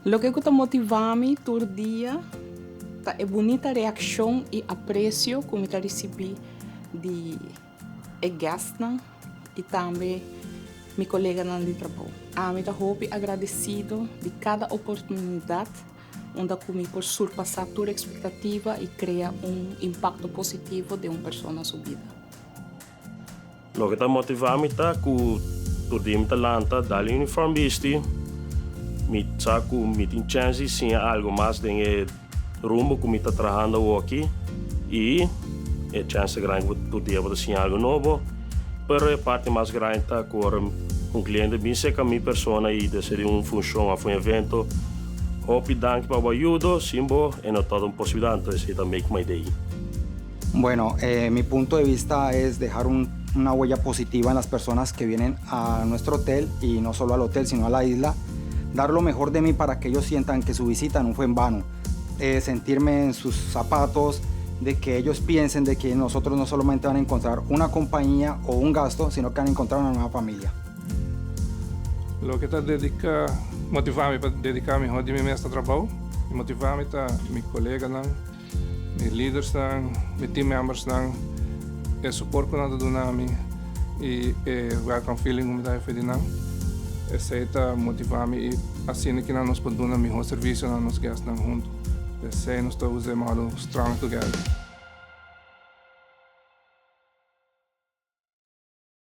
Loke ku ta motivá mi tur dia ta e bunita reakshon i apresio ku mi ta risibí di e guestnan i tambe mi koleganan di trabou. Ami ta hopi agradesido di kada oportunidat unda ku mi por surpasá tur ekspektativa i krea un impakto positivo den un persona su bida. Loke ta motivá mi ta ku tur dia mi ta lanta, dal e uniform bisti, mi sa ku mi tin chèns di siña algu mas den e rumbo ku mi ta trahando awoki i e chèns ta grandi ku tur dia bo ta siña algu nobo. Pero e parti mas grandi ta ku ora un kliente bin serka mi persona i desea di un funshon òf un evento, hopi danki pa bo ayudo, sin bo e no tabata un posibilidat, anto esei ta make my day. Bueno, mi punto de vista es dejar una huella positiva en las personas que vienen a nuestro hotel y no solo al hotel sino a la isla, dar lo mejor de mí para que ellos sientan que su visita no fue en vano, sentirme en sus zapatos, de que ellos piensen de que nosotros no solamente van a encontrar una compañía o un gasto, sino que van a encontrar una nueva familia. Loke ta dedica, motiva mi pa dedica mihor di mi mes na trabou y motiva mi ta mi coleganan, Mi lidersnan, mi team membersnan, e support ku nan ta duna mi i e welcome feeling ku mi ta haña di nan, esei ta motivá mi i asina kinan nos por duna mihó servisio na nos guestnan huntu. P'esei nos ta usa e mòdel Strong Together.